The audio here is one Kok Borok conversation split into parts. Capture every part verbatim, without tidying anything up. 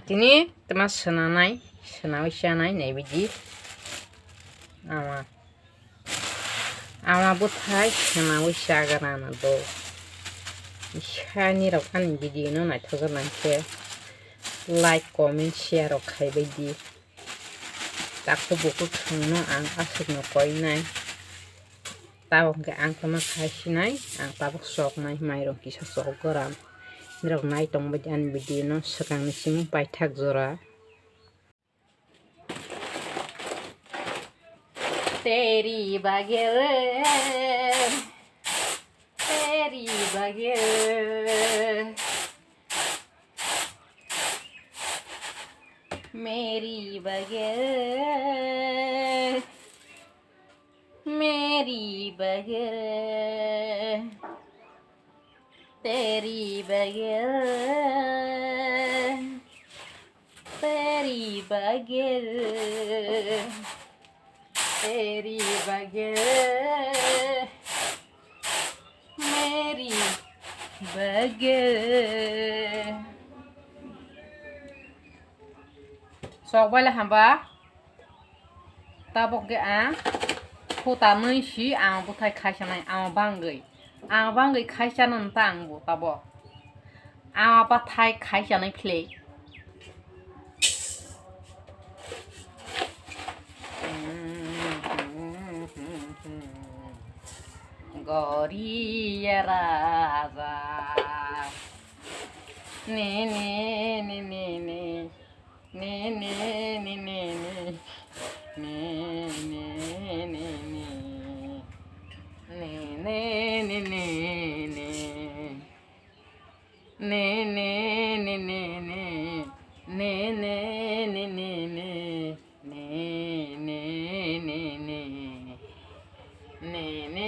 Tini tama swnanai, swnawi chanai nai bidi. Ama, ama bwthai swnawi chagra na do. Isani rok ani video no naithok nang khe like, comment, share rok khai bai di. Takhu bukhuk thwngno ang aswkno koinai. Tabok hwnkhe ang tama khai sinai, ang tabok choknai, mairok kisa chok goram. Nirok nai tongbai di ani video no, swkangni simung paithak jora. Teri bagel, teri bagel, meri bagel. Meri bagel, teri bagel, teri bagel, teri bagel, meri bagel. Sok bai le hamba. Tabok khe ang khuta nwi si ang bwthai khaisanai, ang bangwi, ang bangwi khaisanani ta ang bo tabok. Ang bwthai khaisanai phlei. Goriya raja. Ne, ne, ne, ne, ne. Ne, ne, ne, ne, ne. Ne, ne, ne, ne. Ne, ne, ne, ne, ne. Ne, ne, ne, ne, ne. Ne, ne, ne, ne, ne. Ne, ne, ne, ne. Ne, ne,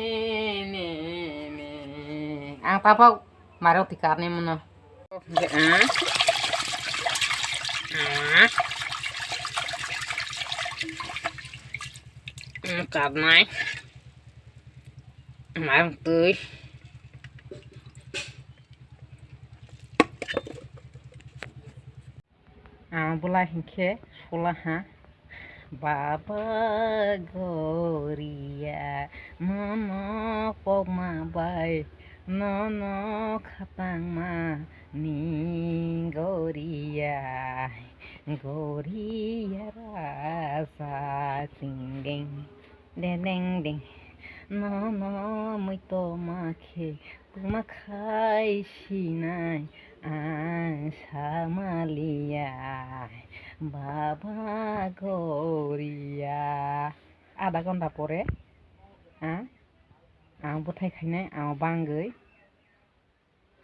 ne, ne. Ang tabok mairok twi karnai mano. Hwnkhe ang, ah, ang karnai. Mairok twi. Ang bwlai hinkhe sulaha. Baba Goriya, nono pokma bai, nono khatangma ni Goriya, Goriya raja tingdeng. Dedeng deng, nono muitoma khe tuma khai sinai ang samaliya, Baba Goriya. Adha ghonta pore, ah, ang bwthai khainai, ang bangwi.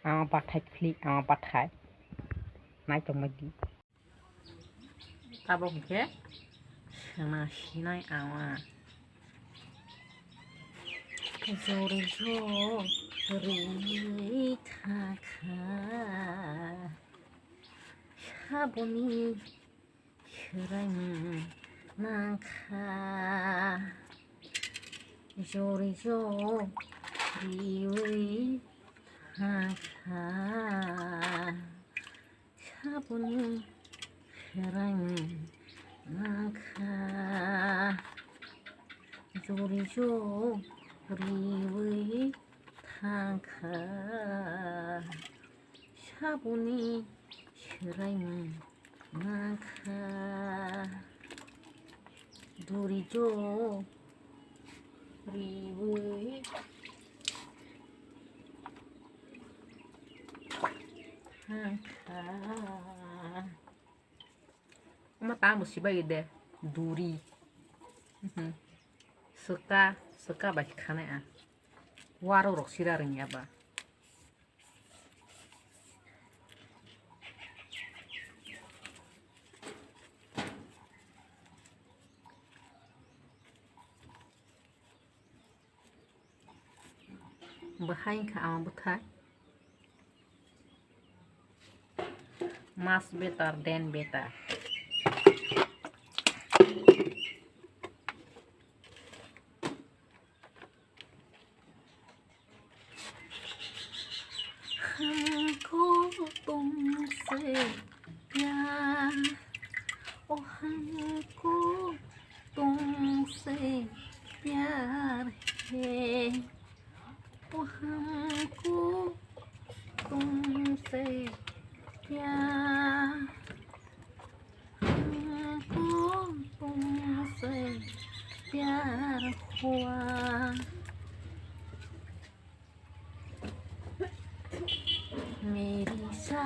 Ama bathai phlik, ama bathai. Nai tongmai di. Tabok hwnkhe sena sinai ama. Jori jori thakha saboni Swraimung nangkha, jori joriwi thangkha, saboni swraimung nangkha, jori joriwi thangkha, saboni swraimung nangkha, duri jo riwi thangkha. Oma tamo sibai de duri. Mhm. Swka, swka bai khanai a. Warok rok sira rwngya ba. Bahai wngkha ama bwthai. Mas better than better. Hamko tongse pyar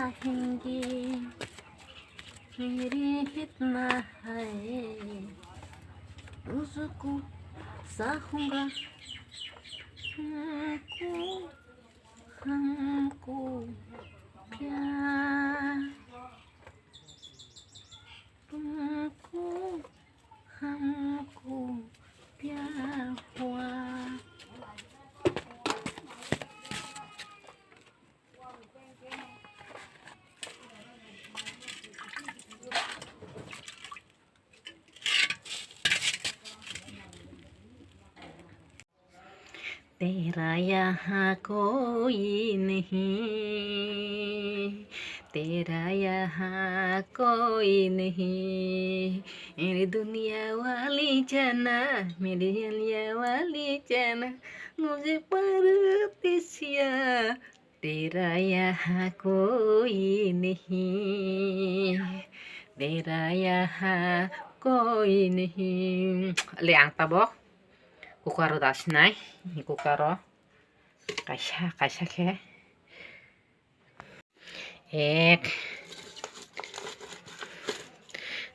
रहेंगे, मेरे इतना है, तुझको चाहूंगा, हमको, हमको प्यार, तुमको, हमको प्यार हुआ। तेरा यहाँ कोई नहीं, तेरा यहाँ कोई नहीं, मेरी दुनिया वाली जाना, मेरी दुनिया वाली जाना, मुझे परदेसिया तेरा यहाँ कोई नहीं, तेरा यहाँ कोई नहीं. Le ang tabok cooker o dasinai, cooker o kaisa kaisa khe ek,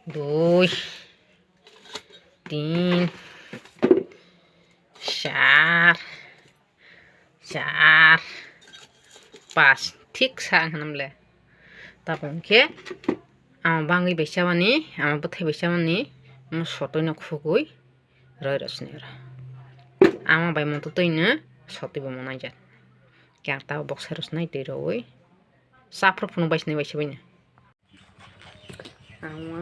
dui, tin, char, char, pas, thik sa ang hanamle. Tabuk khe ama bangwi bai chamani, ama bwthai bai chamani, omo sotwi no khugwi roi rw sini oro. Ama bai moto twi no sotwi bo mwnai jak. Khe ang tabuk boksa rw sinai twi rwi. Saphru phunuk bai sinai bai se bai no. Ama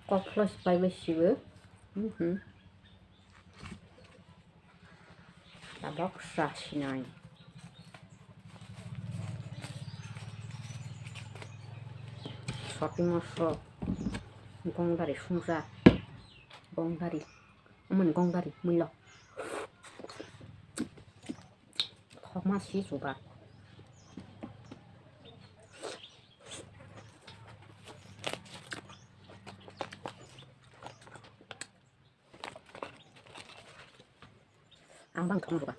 koklo sipai bai sibo. Mhm. Tabok sa sinai. Shopping mall so gongdari sungsa. Gongdari. Umani gongdari muilo. Thokma si chuba. Ang bang thokma chuba.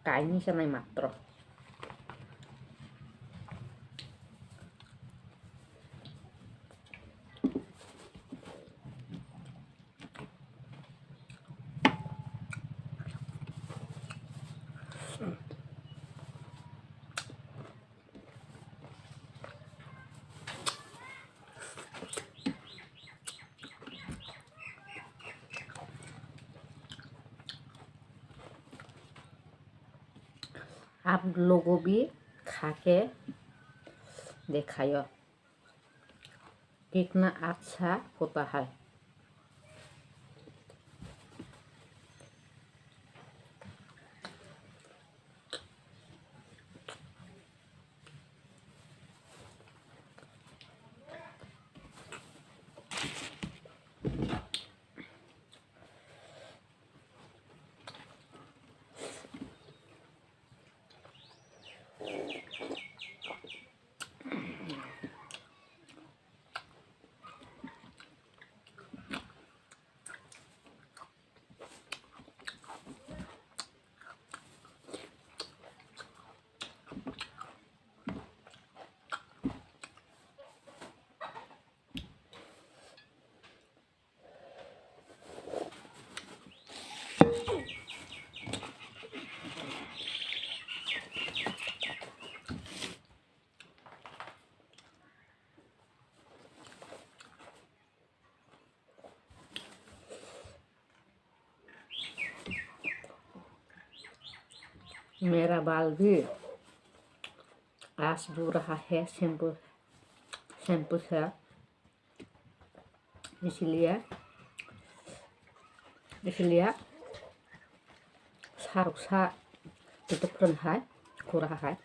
Kainwi sanai matro. आप लोगों भी खा के दिखाओ। कितना अच्छा होता है। मेरा बाल भी आज धो रहा है शैम्पू, शैम्पू से, इसलिए Isiliya saruk sa itu pun hai, kurah hai.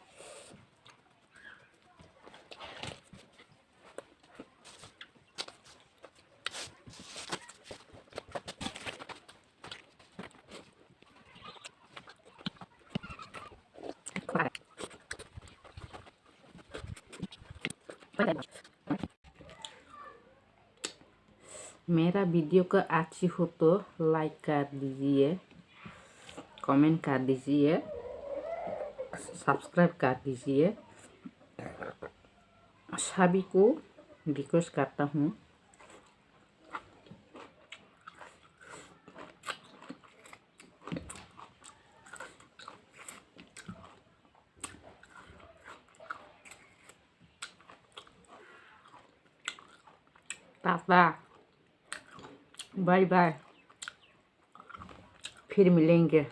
मेरा वीडियो को अच्छी हो तो लाइक कर दीजिए, कमेंट कर दीजिए, सब्सक्राइब कर दीजिए। सभी को रिक्वेस्ट करता हूँ। टाटा, बाय बाय, फिर मिलेंगे।